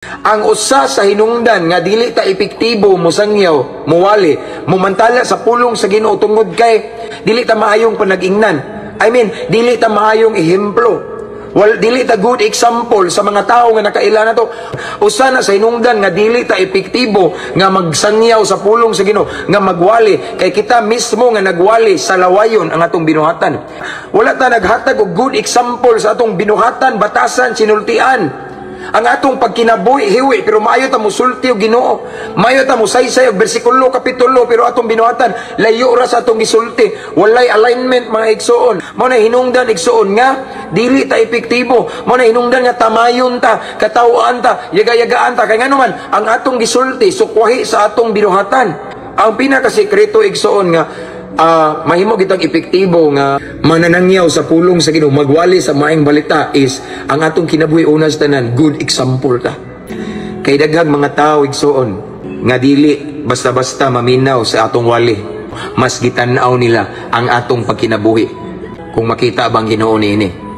Ang usa sa hinungdan nga dili ta epektibo mosangyaw, muwali, mumantala sa pulong sa Ginoo tungod kay dili ta maayong panag-ingnan. I mean, dili ta maayong ehemplo. Wal dili ta good example sa mga tao nga nakaila nato. Usa na sa hinungdan nga dili ta epektibo nga magsangyaw sa pulong sa Ginoo, nga magwali kay kita mismo nga nagwali sa lawayon ang atong binuhatan. Wala ta naghatag og good example sa atong binuhatan, batasan, sinultian. Ang atong pagkinabuhi hiwi, pero maayo ta musulti og Ginoo. Maayo ta musaysay og bersikulo, kapitulo, pero atong binuhatan layo ra sa atong gisulti. Walay alignment, mga igsoon. Mao na hinungdan, igsoon, nga dili ta epektibo. Mao na hinungdan nga tamayon ta, katawaan ta, yaga-yagaan ta kay ngano man ang atong gisulti sukwahi sa atong binuhatan. Ang pinakasekreto, igsoon, nga mahimo kitang epektibo nga mananangyaw sa pulong sa Ginoo, magwali sa maayong balita is ang atong kinabuhi. Una sa tanan, good example ta. Kay daghang mga tao, igsoon, nga dili basta-basta maminaw sa atong wali. Mas gitan-aw nila ang atong pagkinabuhi kung makita bang Ginoo niini.